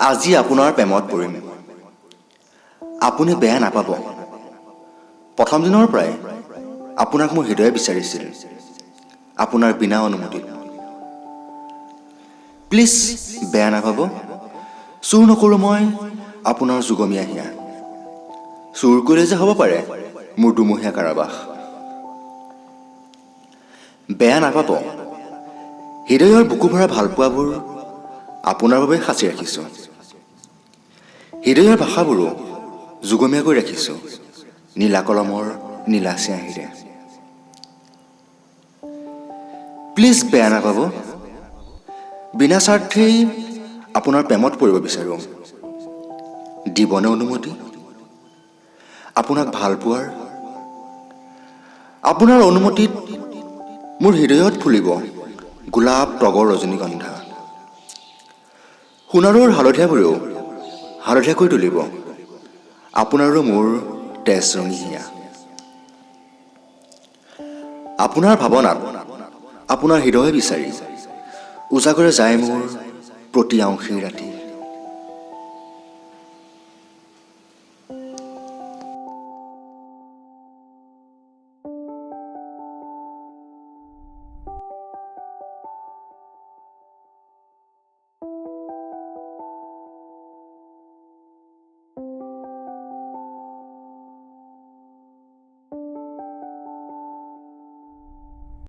আজি আপোনাৰ প্ৰেমত পৰিম, আপুনি বেয়া নাপাব। প্ৰথম দিনৰ পৰাই আপোনাক মোৰ হৃদয়ে বিচাৰিছিল, আপোনাৰ বিনা অনুমতিত। প্লিজ বেয়া নাপাব। চুৰ নকৰোঁ মই আপোনাৰ যুগমীয়া হিয়া। চুৰ কৰিলে যে হ'ব পাৰে মোৰ দুমহীয়া কাৰাবাস। বেয়া নাপাব, হৃদয়ৰ বুকু ভৰা ভালপোৱাবোৰ আপোনাৰ বাবে সাঁচি ৰাখিছোঁ। হৃদয়ৰ ভাষাবোৰো যুগমীয়াকৈ ৰাখিছোঁ নীলা কলমৰ নীলা চিয়াঁহীৰে। প্লিজ বেয়া নাপাব, বিনা স্বাৰ্থেই আপোনাৰ প্ৰেমত পৰিব বিচাৰোঁ। দিবনে অনুমতি আপোনাক ভাল পোৱাৰ? আপোনাৰ অনুমতিত মোৰ হৃদয়ত ফুলিব গোলাপ, তগৰ, ৰজনীগন্ধা। সোণাৰুৰ হালধীয়াবোৰেও হালধীয়াকৈ তুলিব আপোনাৰো মোৰ তেজ ৰঙী হিয়া। আপোনাৰ ভাৱনাত আপোনাৰ হৃদয় বিচাৰি উজাগৰে যায় মোৰ প্ৰতি আঁউসী ৰাতি।